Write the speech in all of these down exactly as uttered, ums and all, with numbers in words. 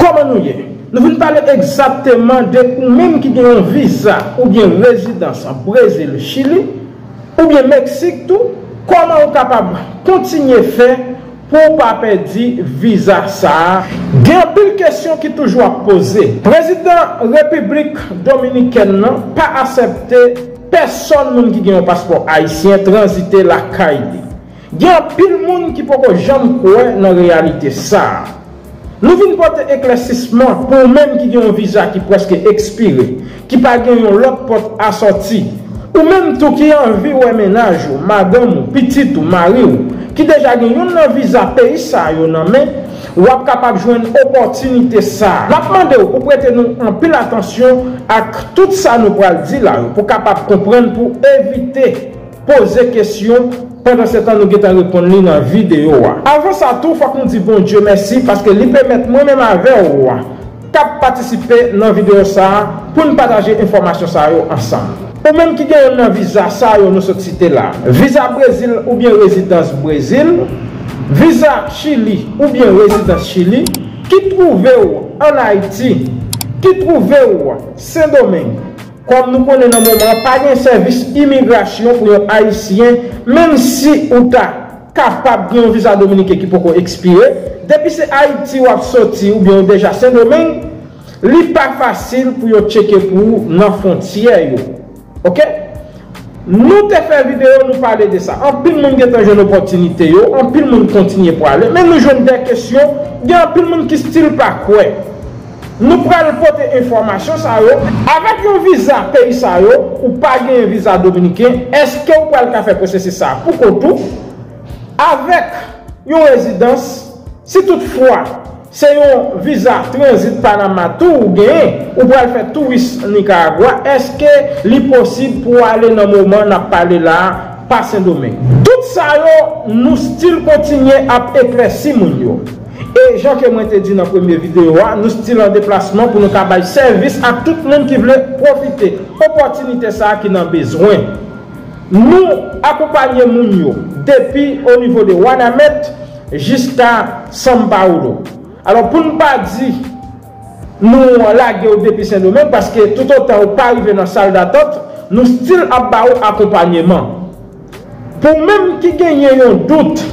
Kòman nou ye? Nou vin pale egzakteman de ou menm ki gen yon viza oubyen rezidans Brezil, Chili, oubyen Meksik tou, kòman ou kapab kontinye fè pou w pa pèdi viza sa a? Gen anpil kesyon ki toujou ap poze. Prezidan Repiblik Dominikèn nan pa aksepte pèsòn moun ki gen yon paspò ayisyen tranzite lakay li. Gen anpil moun ki poko janm kwè nan reyalite sa a. Nou vin pote eklèsisman pou ou menm ki gen yon viza ki prèske ekspire, ki pa gen yon lòt pòt a sòti. Ou menm tou ki anvi wè mennaj ou, madanm ou, pitit ou, mari w, ki deja gen youn nan viza peyi sa yo nan men, w ap kapab jwenn opòtinite sa a. N ap mande w pou prete nou anpil atansyon ak tout sa nou pral di la yo, pou kapab konprann, pou evite poze kesyon, pandan se tan nou gentan reponn li nan videyo a. Avan sa tou, fòk nou di Bondye mèsi paske li pèmèt mwen menm avè w k ap patisipe nan videyo sa a pou n pataje enfòmasyon sa yo ansanm. Ou menm ki gen youn nan viza sa yo nou sot site la, viza Brezil oubyen rezidans Brezil, viza Chili oubyen rezidans Chili, ki twouve w ann Ayiti, ki twouve w Sendomeng, kòm nou konnen nan moman an, pa gen sèvis imigrasyon pou yon Ayisyen, menm si ou ta kapab gen yon viza dominiken ki poko ekspire, depi se Ayiti w ap soti oubyen ou deja Sendomeng, li pa fasil pou yo tcheke pou ou nan fwontyè yo. Oke? Nou te fè videyo, nou pale de sa. Anpil moun gentan jwenn opòtinite yo, anpil moun kontinye pwale, men nou jwenn de kesyon, gen anpil moun ki still pa kwè. Nou pral pote enfòmasyon sa yo. Avèk yon viza peyi sa yo, ou pa genyen viza dominiken, èske ou pral ka fè pwosesis sa a pou kont ou? Avèk yon rezidans, si toutfwa se yon viza tranzit Panama tou ou genyen, ou pral fè touris Nikaragwa, èske li posib pou w ale nan moman n ap pale la a pa Sendomeng? Tout sa yo, nou still kontinye ap eklèsi moun yo. E jan ke mwen te di nan premye videyo a, nou still an deplasman pou nou ka bay sèvis ak tout moun ki vle pwofite opòtinite sa a ki nan bezwen. Nou akonpanye moun yo depi o nivo de Wanament jiska São Paulo. Alò, pou n pa di nou lage w depi Sendomeng, paske toutotan ou pa rive nan sal datant, nou still ap ba ou akonpanyeman. Pou w menm ki genyen yon dout,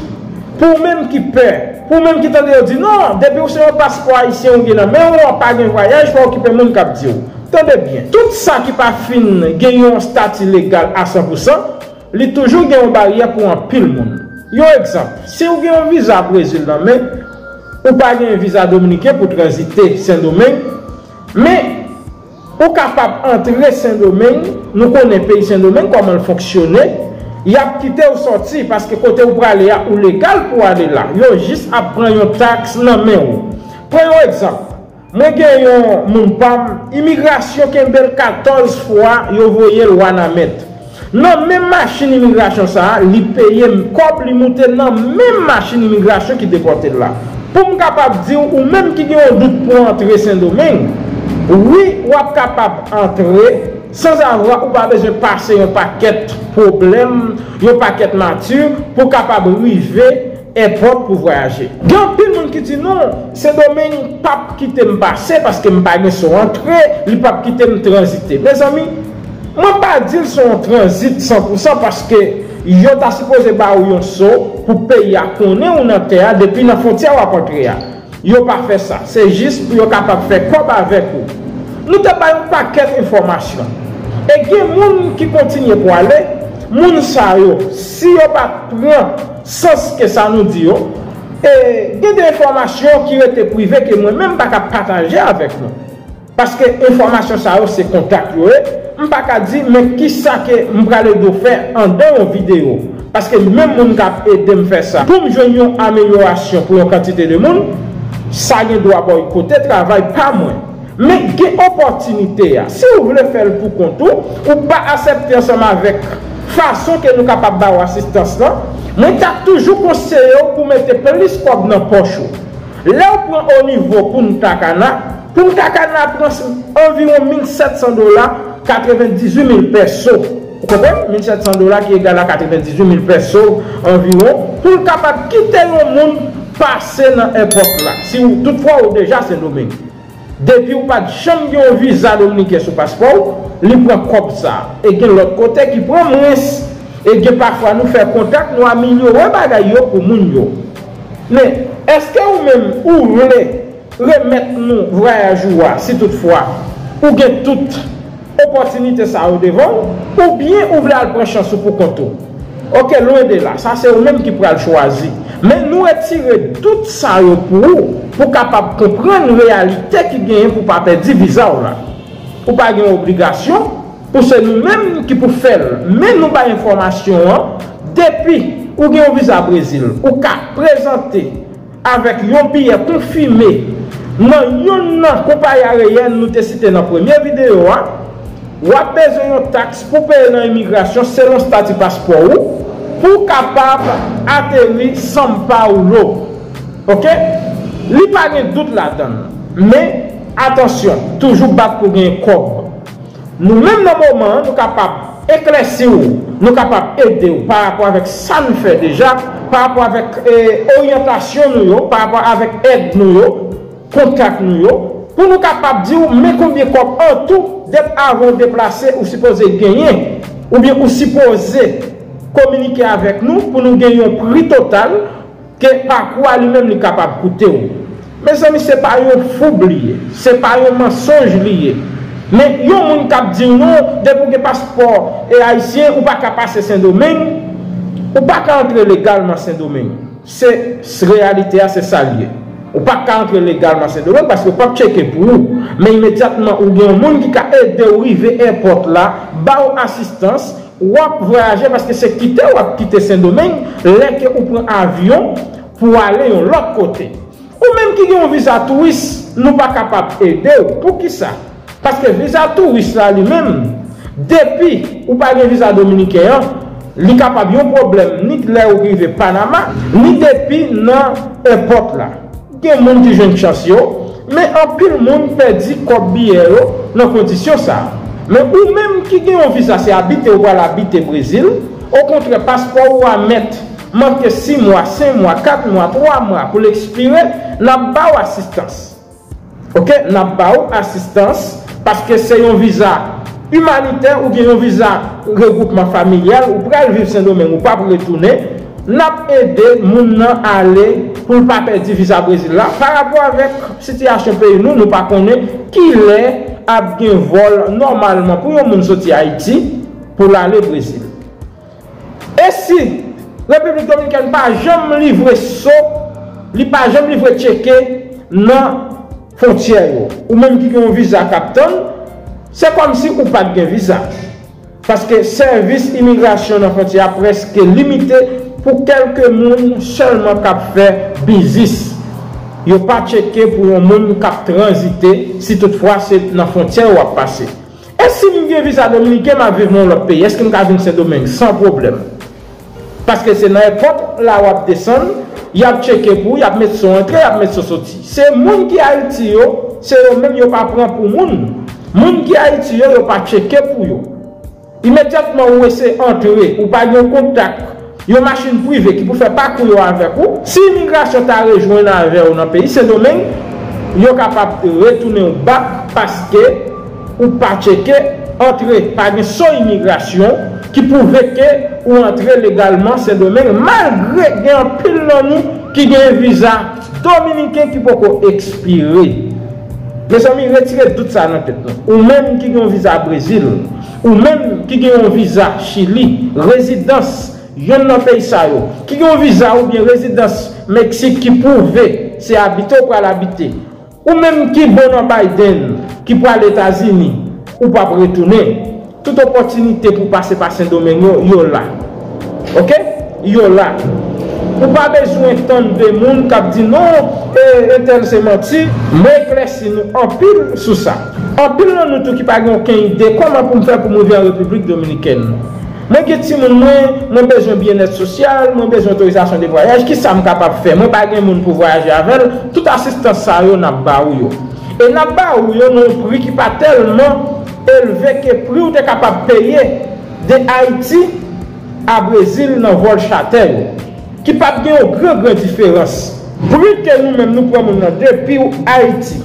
pou w menm ki pè, pou w menm ki tande yo di, "Non, depi w se yon paspò ayisyen ou gen nan men w, pa gen vwayaj, pa okipe moun k ap di w." Tande byen, tout sa ki pa fin gen yon estati legal a san pou san, li toujou gen yon baryè pou anpil moun. Yon egzanp, si w gen yon viza Brezil nan men, ou pa gen viza dominiken pou tranzite Sendomeng, men ou kapab antre Sendomeng, nou konnen peyi Sendomeng kòman l fonksyone, y ap kite w sòti paske kote w prale a, ou legal pou w ale la. Yo jis ap pran yon taks nan men w. Pran yon egzanp. Mwen gen yon moun pa m, imigrasyon kenbe l katòz fwa yo voye l Wanament. Nan menm machin imigrasyon sa a, li peye m kòb li moute nan menm machin imigrasyon ki depòte l la. Pou m kapab di w, ou menm ki gen yon dout pou antre Sendomeng, wi, w ap kapab antre sanzavwa ou pa bezwen pase yon pakèt pwoblèm, yon pakèt mati pou w kapab rive èpòt pou vwayaje. Gen anpil moun ki di, "Non, Sendomeng p ap kite m pase paske m pa gen so antre, li p ap kite m tranzite." Mezanmi, mwen pa di l se yon tranzit san pou san paske yo ta sipoze ba ou yon so pou peyi a konnen ou nan tè a depi nan fwontyè w ap antre a. Yo pa fè sa. Se jis pou yo kapab fè kòb avèk ou. Nou te bay yon pakèt enfòmasyon. E gen moun ki kontinye pwale, moun sa yo, si yo pa t pran sans ke sa nou di yo, e gen de enfòmasyon ki rete prive ke mwen menm m pa ka pataje avèk nou. Paske enfòmasyon sa yo se kontak yo ye, m pa ka di men kisa ke m prale dwe fè andan yon videyo. Paske menm moun k ap ede m fè sa, pou m jwenn yon amelyorasyon pou yon kantite de moun, sa gen dwa bòykote travay pa mwen. Men gen opòtinite a. Si w vle fè l pou kont ou, ou pa aksepte ansanm avèk fason ke nou kapab ba w asistans lan, mwen t ap toujou konseye w pou w mete plis kòb nan pòch ou. Lè w pran o nivo Punta Cana, Punta Cana pran anviwon mil sèt san dola, katrevendizuit mil pèso. Ou konprann? Mil sèt san dola ki egal a katrevendizuit mil pèso anviwon, pou l kapab kite yon moun pase nan èpòt la, si w, toutfwa ou deja Sendomeng, depi ou pa t janm gen yon viza dominiken sou paspò w, li pran kòb sa. E gen lòt kote ki pran mwens, e gen pafwa nou fè kontak, nou amelyore bagay yo pou moun yo. Men, èske ou menm ou vle remèt nou vwayaj ou a, si toutfwa ou gen tout opòtinite sa yo devan w, oubyen ou vle al pran chans ou pou kont ou? Oke, lwen de la, sa se ou menm ki pral chwazi. Men nou retire dout sa yo pou ou, pou w kapab konprann reyalite ki genyen pou w pa pèdi viza w la. Ou pa gen obligasyon pou se nou menm ki pou fè l, men nou bay enfòmasyon an, depi ou gen yon viza Brezil, ou ka prezante avèk yon biyè konfime nan yonn nan konpayi ayeyèn nou te site nan premye videyo a, w ap bezwen yon taks pou peye nan imigrasyon selon stati paspò ou pou w kapab ateri São Paulo. Oke? Li pa gen dout ladan l. Men, atansyon, toujou bat pou genyen kòb. Nou menm nan moman an, nou kapab eklèsi w, nou kapab ede w pa rapò avèk sa n fè deja, pa rapò avèk e, oryantasyon nou yo, pa rapò avèk èd nou yo, kontak nou yo, pou nou kapab di w men konbyen kòb antou, dèp avan w deplase, ou sipoze genyen, oubyen ou sipoze kominike avèk nou pou nou gen yon pri total ke pakou a li menm li kapab koute w. Mezanmi, se pa yon foub li ye, se pa yon mansonj li ye. Men yon moun k ap di w non, depi w gen paspò e ayisyen, ou pa ka pase Sendomeng, ou pa ka antre legalman Sendomeng. Se, se reyalite a, se sa l ye. Ou pa ka antre legalman Sendomeng paske yo p ap tcheke pou ou. Men imedyatman ou gen yon moun ki ka ede w rive èpòt la, ba w asistans, w ap vwayaje paske se kite w ap kite Sendomeng lè ke ou pran avyon pou w ale yon lòt kote. Ou menm ki gen yon viza touris, nou pa kapab ede w. Poukisa? Paske viza touris la li menm, depi ou pa gen viza dominiken an, li kapab yon pwoblèm ni lè ou rive Panama, ni depi nan èpòt la. Gen moun ki jwenn chans yo, men anpil moun pèdi kòb biyè yo nan kondisyon sa a. Men ou menm ki gen yon viza, se abite ou pral abite Brezil, okontrè, paspò ou a mèt manke sis mwa, senk mwa, kat mwa, twa mwa pou l ekspire, n ap ba w asistans. Oke, n ap ba w asistans paske se yon viza imanitè oubyen yon viza regwoupman familyal, ou pral viv Sendomeng, ou p ap retounen, n ap ede moun nan ale pou l pa pèdi viza Brezil la. Pa rapò avèk sitiyasyon peyi nou, nou pa konnen kilè ap gen vòl nòmalman pou yon moun soti Ayiti pou l ale Brezil. E si Repiblik Dominikèn pa janm livre so, li pa janm livre tcheke nan fwontyè yo, ou menm ki gen yon viza k ap tann, se kòmsi ou pa t gen viza. Paske sèvis imigrasyon nan fwontyè a prèske limite pou kèlke moun sèlman k ap fè biznis. Yo pa tcheke pou yon moun k ap tranzite, si toutfwa se nan fwontyè w ap pase. E si m gen viza dominiken, m ap viv nan yon lòt peyi, èske m ka vin Sendomeng san pwoblèm? Paske se nan èpòt la w ap desann, y ap tcheke pou ou, y ap met so antre, y ap met so soti. Se moun ki Ayiti yo, se yo menm yo pa pran pou moun. Moun ki Ayiti yo, yo pa tcheke pou yo. Imedyatman ou eseye antre, ou pa gen yon kontak, yon machin prive ki pou fè pakou yo avèk ou, si imigrasyon ta rejwenn avè w nan peyi Sendomeng, yo kapab retounen w bak paske ou pa tcheke antre, pa gen so imigrasyon ki pwouve ke ou antre legalman Sendomeng, malgre gen anpil nan nou ki gen viza dominiken ki poko ekspire. Mezanmi, retire dout sa nan tèt nou. Ou menm ki gen yon viza Brezil, ou menm ki gen yon viza Chili, rezidans yonn nan peyi sa yo, ki gen yon viza oubyen rezidans Meksik ki pwouve se abite ou pral abite, ou menm ki bon nan Biden, ki pral Etazini, ou p ap retounen. Tout opòtinite pou pase pa Sendomeng yo, yo la. Oke? Yo la. Ou pa bezwen tann de moun k ap di non, e, entèl se manti. Mwen eklèsi nou anpil sou sa. Anpil nan nou tou ki pa gen okenn ide kòman pou m fè pou m rive an Repiblik Dominikèn. Mwen gen timoun mwen, mwen bezwen byennèt sosyal, mwen bezwen otorizasyon de vwayaj, kisa m kapab fè? Mwen pa gen moun pou vwayaje avè l, tout asistans sa yo n ap ba ou yo. E n ap ba ou yo nan yon pri ki pa tèlman elve ke pri w te kapab peye de Ayiti a Brezil nan vòl chatè yo, ki p ap gen yon gran, gran diferans. Pli ke nou menm nou pran moun nan depi w Ayiti,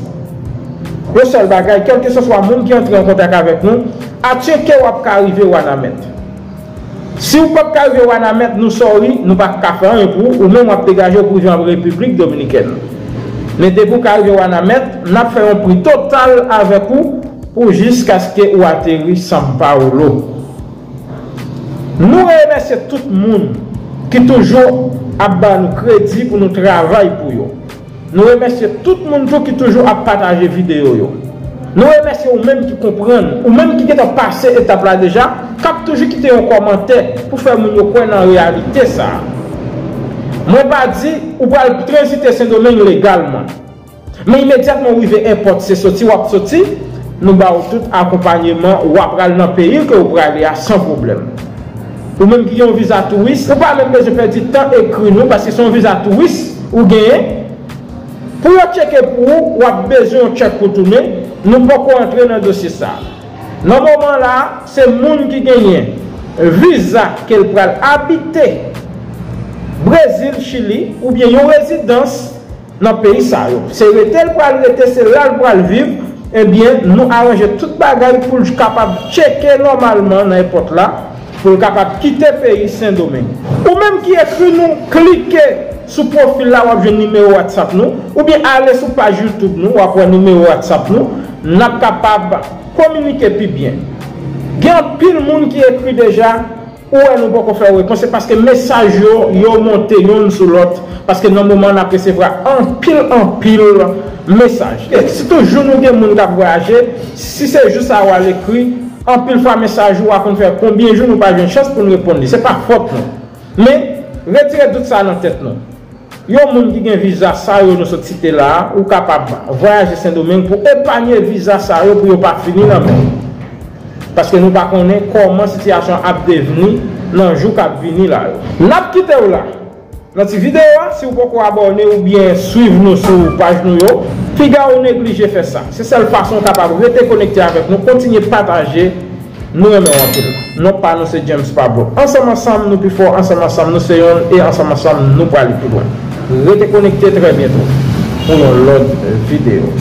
yon sèl bagay, kèlkeswa moun ki antre an kontak avèk nou, a tcheke w ap ka rive Wanament. Si w p ap ka rive Wanament, nou sorry, nou p ap ka fè anyen pou ou, ou menm w ap degaje w pou rive an Repiblik Dominikèn. Men depi w ka rive Wanament, n ap fè yon pri total avèk ou pou jiskaske ou ateri São Paulo. Nou remèsye tout moun ki toujou ap ba nou kredi pou nou travay pou yo. Nou remèsye tout moun tou ki toujou ap pataje videyo yo. Nou remèsye ou menm ki konprann, ou menm ki gentan pase etap la deja, k ap toujou kite yon kòmantè pou fè moun yo kwè nan reyalite sa a. Mwen pa di ou pral tranzite Sendomeng legalman. Men imedyatman w rive èpòt, se soti w ap soti, nou ba w tout akonpanyeman, w ap pral nan peyi ke w prale a san pwoblèm. Ou menm ki gen yon viza touris, ou pa menm bezwen pèdi tan ekri nou, paske se yon viza touris ou genyen. Pou yo tcheke pou ou, w ap bezwen yon tchèk pou tounen, nou poko antre nan dosye sa a. Nan moman la, se moun ki genyen viza ke l pral abite Brezil, Chili, oubyen yon rezidans nan peyi sa yo. Se rete l pral rete, se la l pral viv, ebyen, nou aranje tout bagay pou l kapab tcheke nòmalman nan èpòt la, pou l kapab kite peyi Sendomeng. Ou menm ki ekri nou, klike sou pwofil la, w ap jwenn nimewo WhatsApp nou, oubyen ale sou paj YouTube nou, w ap wè nimewo WhatsApp nou, n ap kapab kominike pi byen. Gen anpil moun ki ekri deja, ou wè nou poko fè repons, se paske mesaj yo, yo monte youn sou lòt, paske nan moman n ap resevwa anpil, anpil mesaj. E si toujou nou gen moun k ap vwayaje, si se jou sa a w al ekri, anpil fwa mesaj ou a konn fè konbyen jou nou pa jwenn chans pou n reponn li. Se pa fòt nou. Men, retire dout sa nan tèt nou. Yon moun ki gen viza sa yo nou sot site la a, ou kapab vwayaje Sendomeng pou epanye viza sa yo pou yo pa fini nan men w. Paske nou pa konnen kòman sitiyasyon an ap devni nan jou k ap vini la yo. N ap kite w la nan ti videyo a, si w poko abòne oubyen swiv nou sou paj nou yo, piga w neglije fè sa. Se sèl fason w kapab rete konekte avèk nou, kontinye pataje. Nou renmen w anpil. Non pa nou se James Pablo. Ansanm ansanm nou pi fò, ansanm ansanm nou se yonn, e ansanm ansanm nou prale pi lwen. Rete konekte trè byento pou yon lòt videyo.